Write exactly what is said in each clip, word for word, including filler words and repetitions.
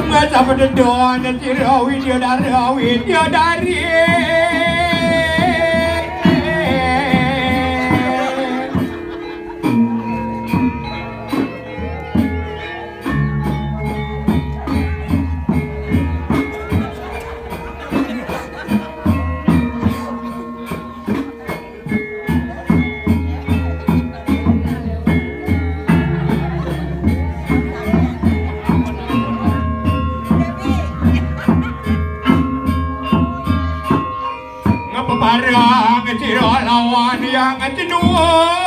Ngajak pedendon, sira Widyadara, Widyadari. Ngepeparang sira lawan Hyang Jenuwun.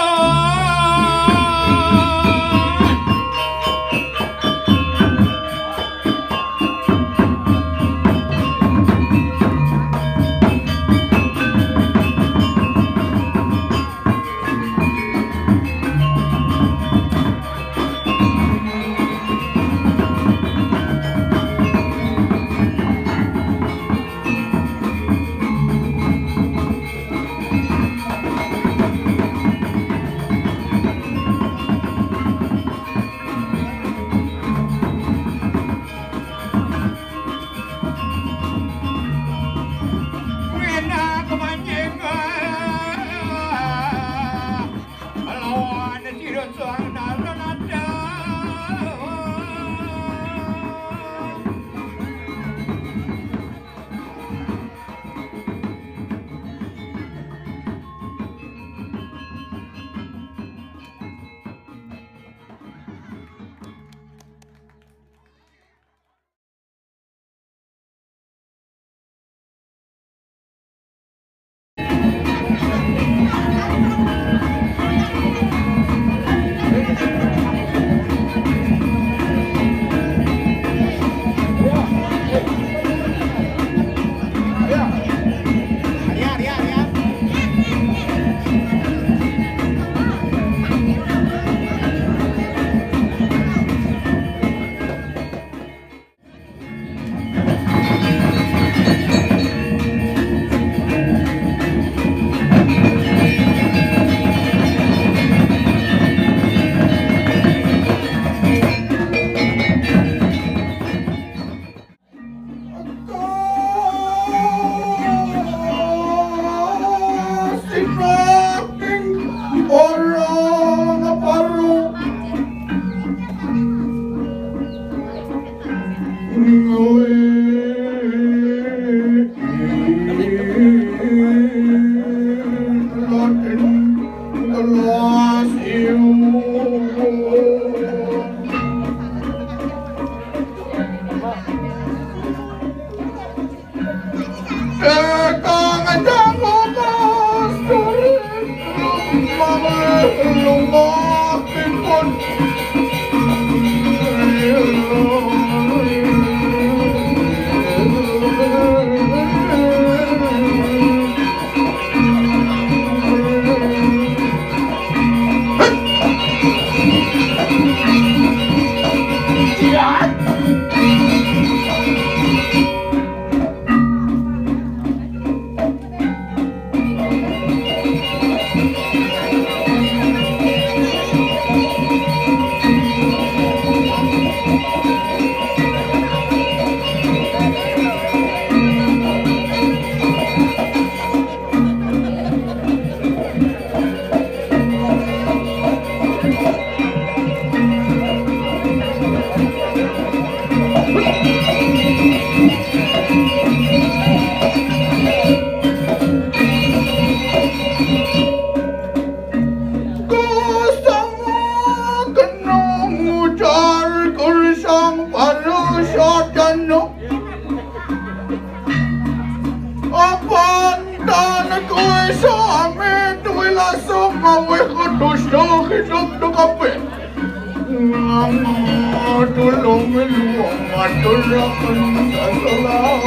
Ora ngeparu. Kosang kena ngujar kursang para sadana. Apan tan kuwi sami duwe lasung ngawih kudusa hidup tu kabeh. Tulung luwung aturaken sasalah.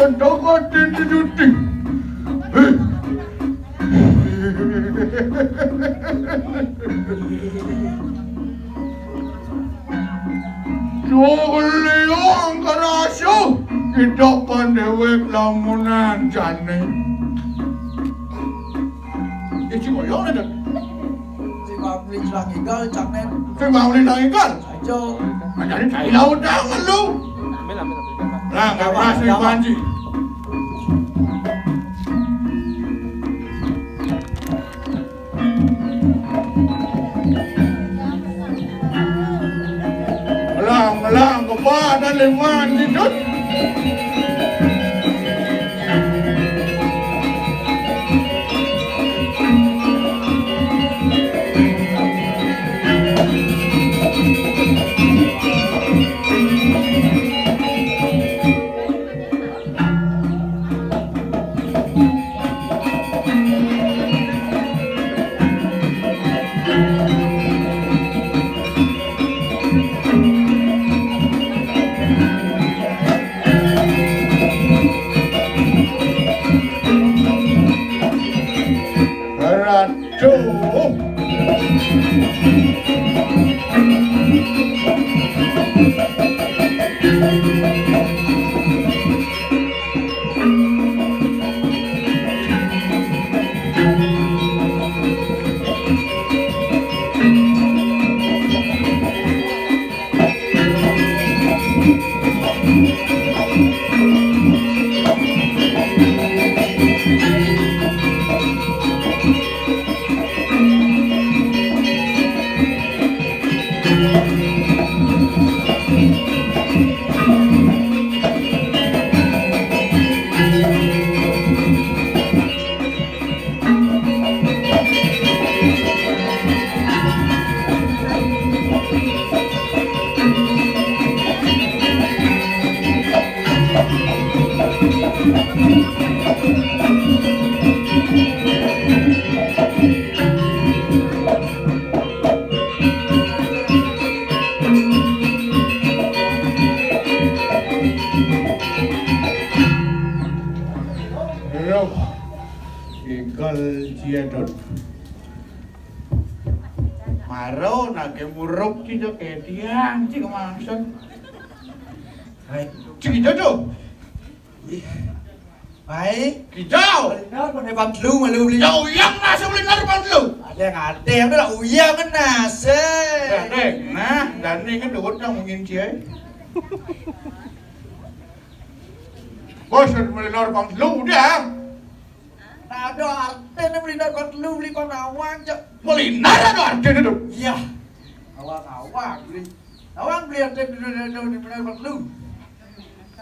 Toko tindi duti. Hei. Jogli ang karasyo. Ida kan déwék lamunan jani. Iki koyo ngene, Dot. Sing mamuli ilang igal, Cak Nén. Sing mamuli ilang igal. Aja. Manjane cai laut dah ngelu. Lah, nggak masih panci. Melang, melang, kepada lima jidut. Ratu. Loh, igal cie, Dot. Maro nake muruk ki, Dot, ke tiang, cik maksud. Hai, cik itu tuh. Ih. Hai. Kijau. Bener, bener bang telu malu beli. Jauh yang masuk beli nar bang telu. Ada yang ada, yang udah uyang kan nase. Nah, deh, nah, dan ini kan duit yang mungkin cie. Bos, beli nar bang telu udah. Nah, ada artinya beli nar bang telu, beli bang nawang, cok. Beli nar ada artinya tuh. Iya. Awak-awak beli. Nawang beli artinya beli nar bang telu.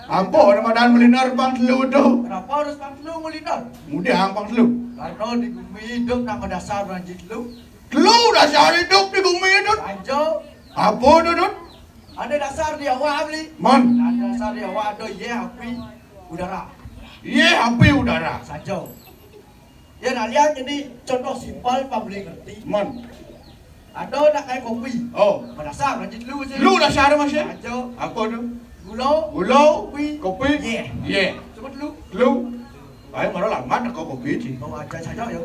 Apa nama dan beli nar bang telu tuh? Kenapa harus bang telu beli nar? Mudah bang telu. Karena di bumi hidup nang dasar bang telu. Telu dasar hidup di bumi itu. Aja. Apa tuh, Dut? Ada dasar di awak beli. Mon. Ada dasar di awak ada, iya, api, udara. Iya, api, udara. Saja. Ya, nah, lihat ini contoh simpel, pabrik ngerti. Mon. Ada nak kayak kopi. Oh. Dasar, lanjut dulu sih. Lu dasar masih? Aja. Apa tuh? Gula. Gula. Kopi. Kopi. Iya. Iya. Cuma dulu. Lu. Ayo, malah lama nak kopi sih. Oh, aja saja ya.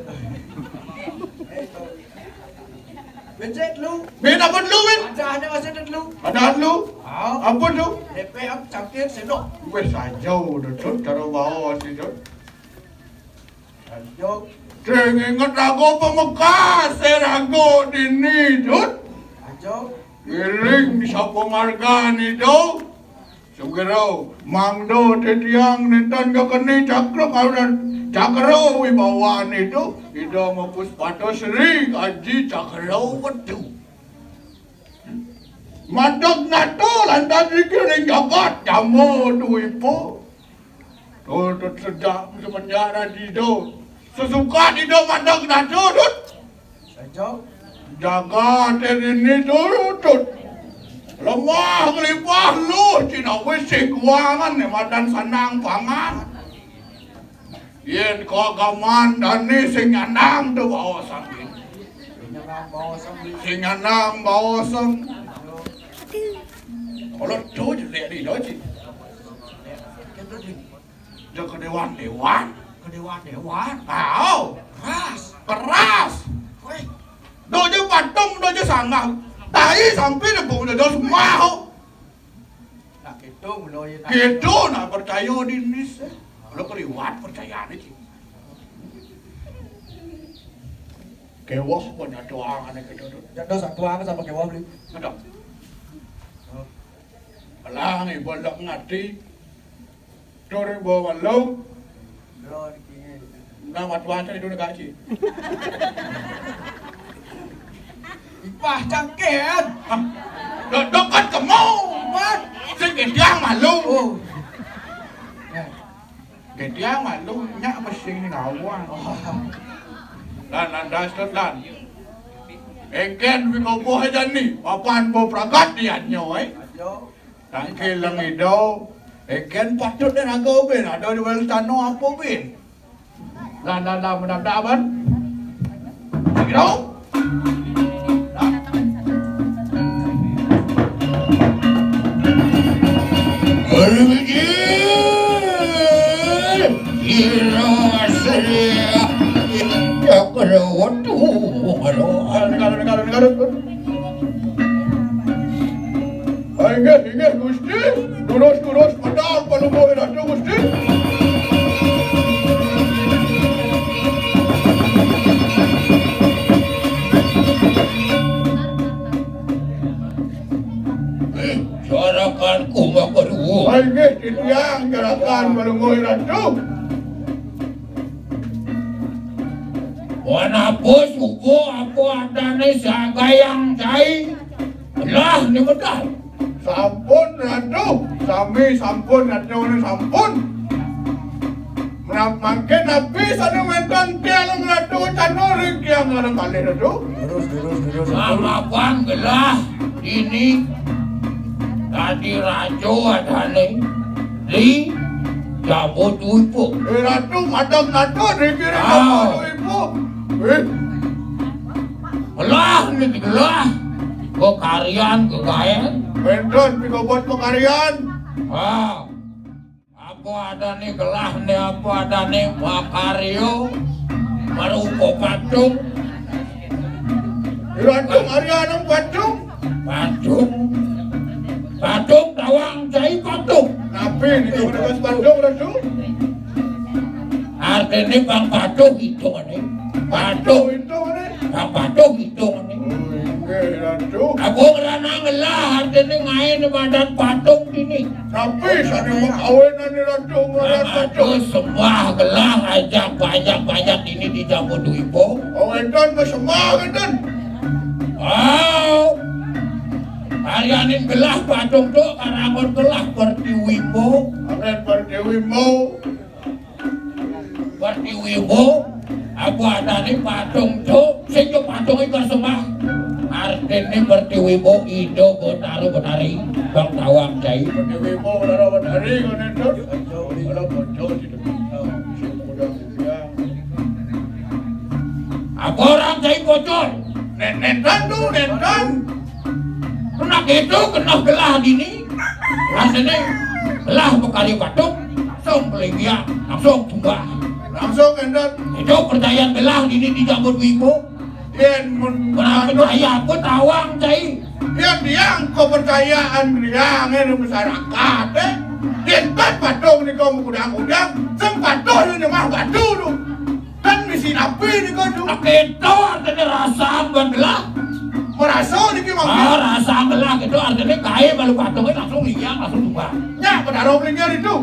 Becek lu. Bin apa lu, Bin? Ada, ada masih ada lu. Ada lu? Ah. Apa lu? Lepe am cangkir sendok. Wes saja udah tuh, taruh bawah sih, Dut. Ajo. Sing inget rago pemekas, eh, rago dini, Dut. Ajo. Ngiring sapa margane, Dut. Sugero, mangdo tetiang nenten kekeni cakra kalunan cakra wibawane, Dut. Ida mapus patos ring aji cakra wetu. Madeg nata lantas iki ring jagat Jamba Dwipa. Tutut sedak semenjak Radida. Sesukat Ida mandang nada, Dut. Saja. Jagat ini turutut. Lemah kelipah luh cina wis sing kuangan ne madan sanang pangan. Yen keagamaan dane sing nyandang tu bawa sangin. Sing nyandang bawa sang. Kalau tu je lek ni, Dut. Kita di. Dia kedewan-dewan. Kedewan-dewan. Tahu. Keras. Keras. Weh. Dojo patung, dojo sanggah. Tai sampai debung dojo semua. Nah, gitu, mula ya, nah. Gitu, nah, percaya di Indonesia. Kalau keliwat percayaan itu. Kewah, banyak doang, aneh gitu tuh. Ya, dah, satu angka sama kewah, beli. Ada. Oh. Malah, nih, bolak ngati. Dua ribu walu. Dua ribu. Nah, mat wacan itu negara sih. Ipah cangkehan. Ah, do-, dokat kemu. Mat. Sing gediang malu. Oh. Ya. Gediang malu, nyak pesing ni kawan. Oh. Lan, lan, das, lan. Eken, biko boh aja ni. Papan boh pragat dia nyo, eh. Yo. Tangkil lang ido. Eken patut dan aga ubin. Ada di bawah tano apa ubin? Lah, lah, lah, mendadak, ban. Lagi dong. Lah. Kira asli. Ya, kira waktu. Kalau, kalau, kalau, kalau. Inggih, inggih, Gusti. Durus, durus, pedang, pelungguh Ratu, Gusti. Eh, sarakan ku maka dua. Inggih, titiang, sarakan pelungguh Ratu. Wanapus uga apa adane sagayang cai. Lah ni medal. Sampun, Ratu. Sami sampun, Ratu ni sampun. Menap-, mangkin napi sane wenten tiang Ratu Canur ring tiang larang kalih, Ratu? Terus, terus, terus, Ratu. Mamapan gelah dini dadi raja adane di Jabut Wipo. Eh, Ratu, madam Ratu, di kiri Jabut Wipo. Eh. Gelah ni gelah. Kok karian, kok gaen. Wenten pikobot kok karian. Ah. Apa adane gelah ni, apa adane makarya marupa patung. Ratu Maria nang patung. Patung. Patung tawang cai patung. Napi nika menawi patung, Ratu? Artine pang patuh hitungane. Patuh hitungane. Pang patuh hitungane. Oh, inggih, Ratu. Aku ngrana ngelah artine ngae madan patung dini. Napi sane makawinan Ratu ngaran patung? Aduh, sembah gelah ajak banyak-banyak dini di Jambudwipa. Oh, enten sembah enten. Oh. Karyaning gelah patung tu karangon gelah Pertiwimbo. Amin Pertiwimbo. Pertiwimbo, apa adane patung tu, sing tu patung iku sembah. Artine Pertiwimbo, Ida Betara Betari, Bang Tawang Cai. Pertiwimbo, Betara Betari, ngene tu. Ora bocor situ. Sing muda-muda. Apa orang cai bocor? Nen-, nenten tu, nenten. Kena gitu, kena gelah dini. Rasane gelah makarya patung, langsung kelinggih, langsung tumbas. Langsung nenten. Itu percayaan gelah dini di Jambudwipa. Yen mun ora percaya, aku tawang, Cai. Yen tiang kepercayaan tiang ning masyarakat, eh. Yen kan patung nika mengudang-udang, sing patuh yen nyembah batu tu. Kan misi napi nika tu? Nah, gitu artine rasa ban gelah. Merasa niki mangke. Ah, rasa gelah gitu artine kae malu patunge langsung liang, langsung tumbas. Nya, Betara Blinggir itu.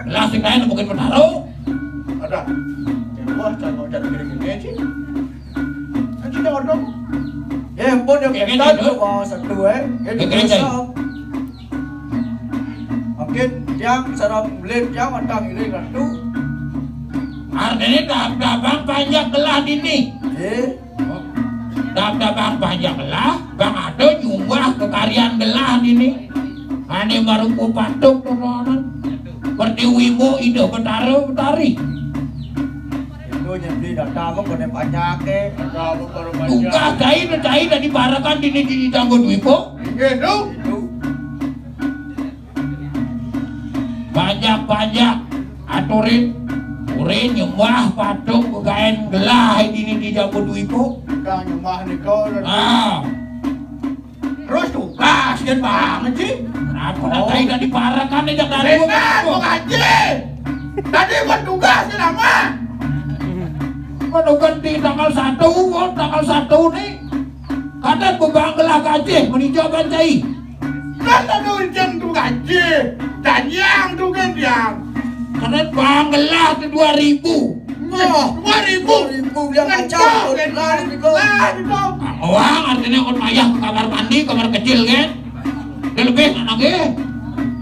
Gelah sing kae nepukin Betara. Ada. Wah, cara cara gini-gini sih. Kan sudah odong. Ya, ampun, ya, Oke, kita oke, tuh oke. Bawa satu, eh. Ya, Oke, oke. Mungkin tiang sareng beliau tiang matang ini kan tuh. Artine dab-daban panjak gelah dini. Eh. Dab-daban panjak gelah, bang ada nyumbah kekaryan gelah dini. Ane marupa patung tu ronan. Pertiwimbo Ida Betara Betari. Itu nyembeli data apa kena panjake. Data apa kena panjake. Tungkah cai, cai dadi barakan dini, dini Jambudwipa. Inggih, tu. Itu. Panjak-panjak aturin, urip nyembah patung gegaén gelah dini di Jambudwipa. Kang nyembah nika. Ah. Terus tugas kan banget sih. Kenapa? Oh. Tadi dari parakan jak dari. Benar, Bang Haji. Tadi buat tugas kan apa? Kan udah di tanggal satu, oh, tanggal satu nih. Kadén bebang gelah gajih meninjau bancai. Kan ada ujian tu gajih. Danyang tu kan yang. Kadén bang gelah tu dua ribu. Wah, dua ribu. Dua ribu yang kacau. Lah, itu. Wah, artinya kon mayah ke kamar mandi, kamar kecil kan. Dia lebih nak nagih.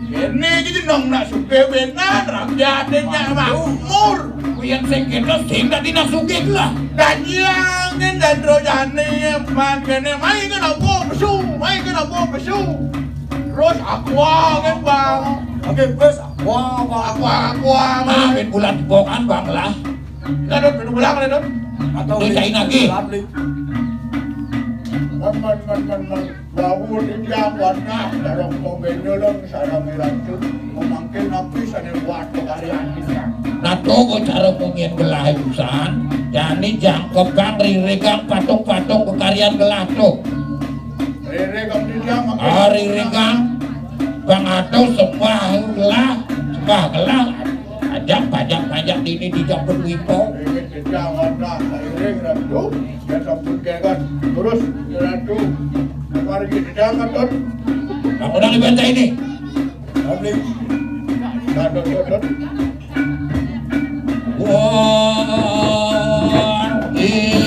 Ini kita nong nak sugih benar, rakyat dia makmur. Kuyan sing kita sing tadi nak sugih lah. Danyang kan dan rojane, man kene mai kena bom pesu, mai kena bom pesu. Terus aqua kan, Bang. Oke, bos, aqua, Bang. Aqua, aqua, Bang. Nah, bulan bokan, Bang lah. Ledon, ledon pulang, ledon. Atau beli cain lagi. Man, man, man, man, man. Wau titiang wanah sareng pembéndeleng sareng ratu, memangkin napi sané buat pakaryan titiang. Nah, to cara pengin gelah usan, jani jangkepang ririgang patung-patung pakaryan gelah to. Ririgang titiang makin. Ah, ririgang. Bang atuh sembah gelah, sembah gelah. Ajak pajak-pajak dini di Jambudwipa. Ririgang titiang wanah sairing ratu. Ya sampun kéngkén. Terus, ya, Ratu. Mari kita jangan, Don. Kamu udah dibaca ini. Kami. Don, Don, Don, Don. Wah, iya.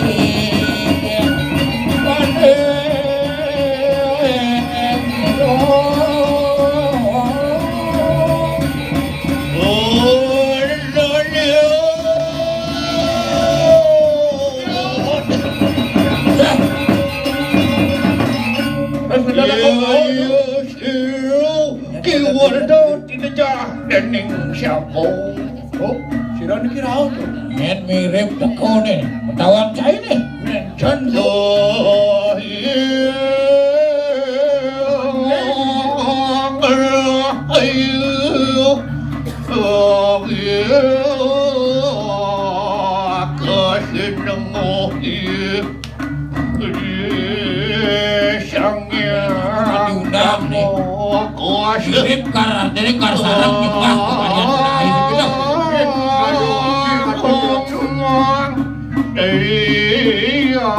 Kiwara tinejah dening siapa? Oh, sira niki raos to. Yén mirip teka né, metawan cainé. Nénten. Diundang nih. Mirip kar, jadi kar sareng nyembah kalian terakhir gitu. Iya,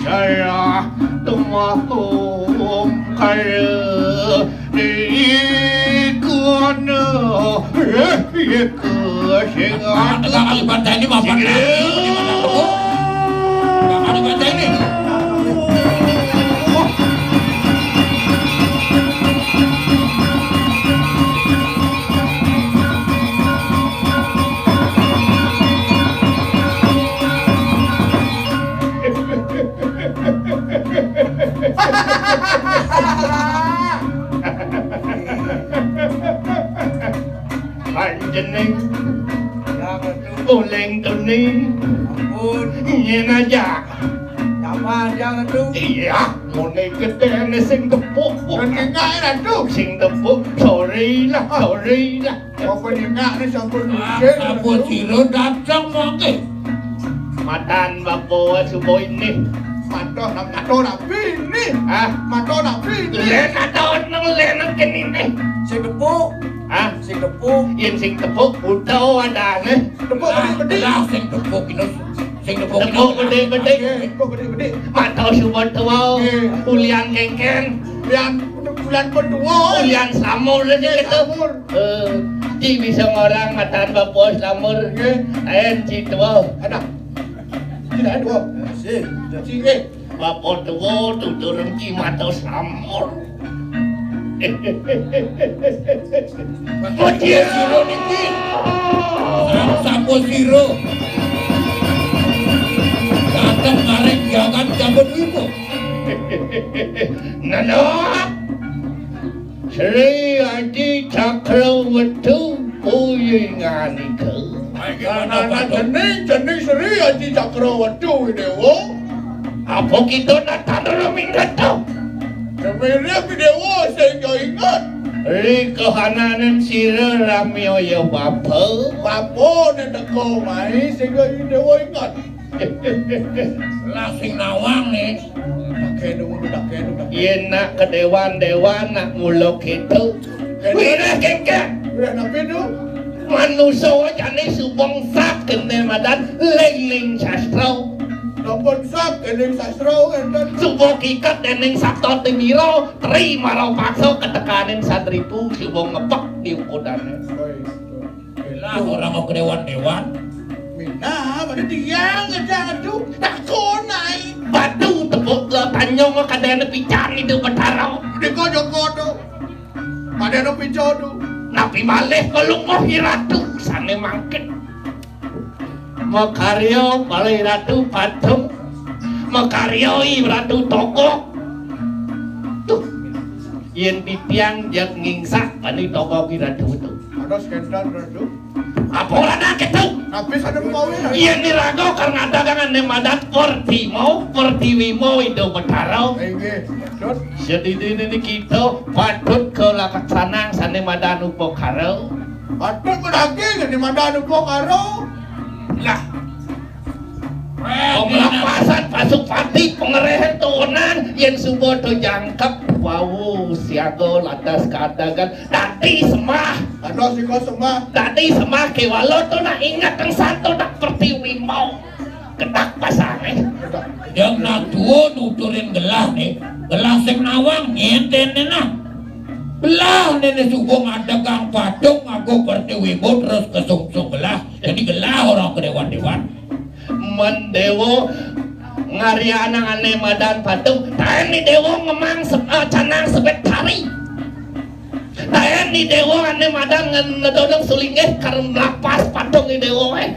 saya tumakum kaya di kono. Iya, sing tegak kali pantai ini mapan. Tegak kali pantai ini. Panjeneng. Ya, Ratu. Uling tuni. Ampun. Nyén aja. Nyaman, ya, Ratu. Iya, muni gedéné sing tepuk. Kan kengak, Ratu. Sing tepuk, sorry lah, sorry lah. Apa nyengak né sampun ngusir, Ratu? Apa sira dateng mangke? Matan bapa suba ini. Matoh nang matoh nabi ini. Hah? Matoh nabi ini. Lén matoh nang lén nang kéné. Sing tepuk. Hah? Sing tepuk. Yén sing tepuk buta adané. Tepuk bedik-bedik. Lah, sing tepuk ino. Sing tepuk ino. Tepuk bedik-bedik. Nggih, tepuk bedik-bedik. Matoh suba tuwa. Nggih. Ulian kéngkén. Ulian, ulian pun tuwa. Ulian slamur aja gitu. Slamur. Eh, ci bisa ngorang matan bapa slamur. Nggih. Lain ci tuwa. Ada. Ci lain tuwa. Sing. Ci, eh. Bapa tuwa tuturung ci mata slamur. Puji sira niki. Sapa sira? Dateng maring jagat Jambudwipa. Nana. Sri Aji Cakrawala puyinganika. Nana jeneng, jeneng Sri Aji Cakrawala, Déwa. Apa kita nak tandara minggat to? Semirip Déwa sing yo inget. Ri kahananing sira ramya ya bapa. Bapa nek teka mai sehingga Dewa ingat. Lah sing nawang nih. Tak kenu, tak kenu, tak kenu. Yen nak kedewan-dewan nak mula keto. Wireh kengkek. Wireh napi tu? Manusa jane subung sap kene madan ling-ling sastra. Sampun sap kene sastra enten. Suba kiket dening Sabta Timira, tri mara paksa ketekaning satripu suba ngepek di ukudane. Oi, betul. Lah orang mau kedewan-dewan. Minah, pada tiang aja tu. Takon ai. Batu tepuk lo tanyong kadene pican itu Betara. Dika Joko tu. Pada no pico tu. Napi malih kalungguh i ratu sane mangkin. Makarya malih ratu patung. Makarya i ratu togok. Tuh. Yen titiang jeg ngingsak bani togok i ratu tu. Ada sekitar ratu. Apa ora nak ketu? Habis ada mau ya. Yen iraga kang ngadagangane madan Pertiwi, Pertiwi mau Indo Betara. Inggih, betul. Sedidine niki kita patut kalaksanang sane madan upakara. Patut menagih sane madan upakara. Lah. Pemelapasan Pasupati, pengerehan turunan, yen suba to jangkep, wau siaga lantas kadagan, dadi sembah. Ada sika sembah. Dadi sembah kewala to nak ingat teng santo nak Pertiwi mau. Ketak pasane. Yang nak tua nuturin gelah nih, gelah sing nawang ngentene nah. Gelah nene suba ngadegang patung nganggo Pertiwi mau terus kesungsung gelah. Jadi gelah orang kedewan-dewan. Men dewa ngarianang ane madan patung, taen ni dewa ngemang se-, eh, canang sebet tari. Taen ni dewa ane madan ngen-, ngedodong sulinggih kar melapas patung ni dewa, eh.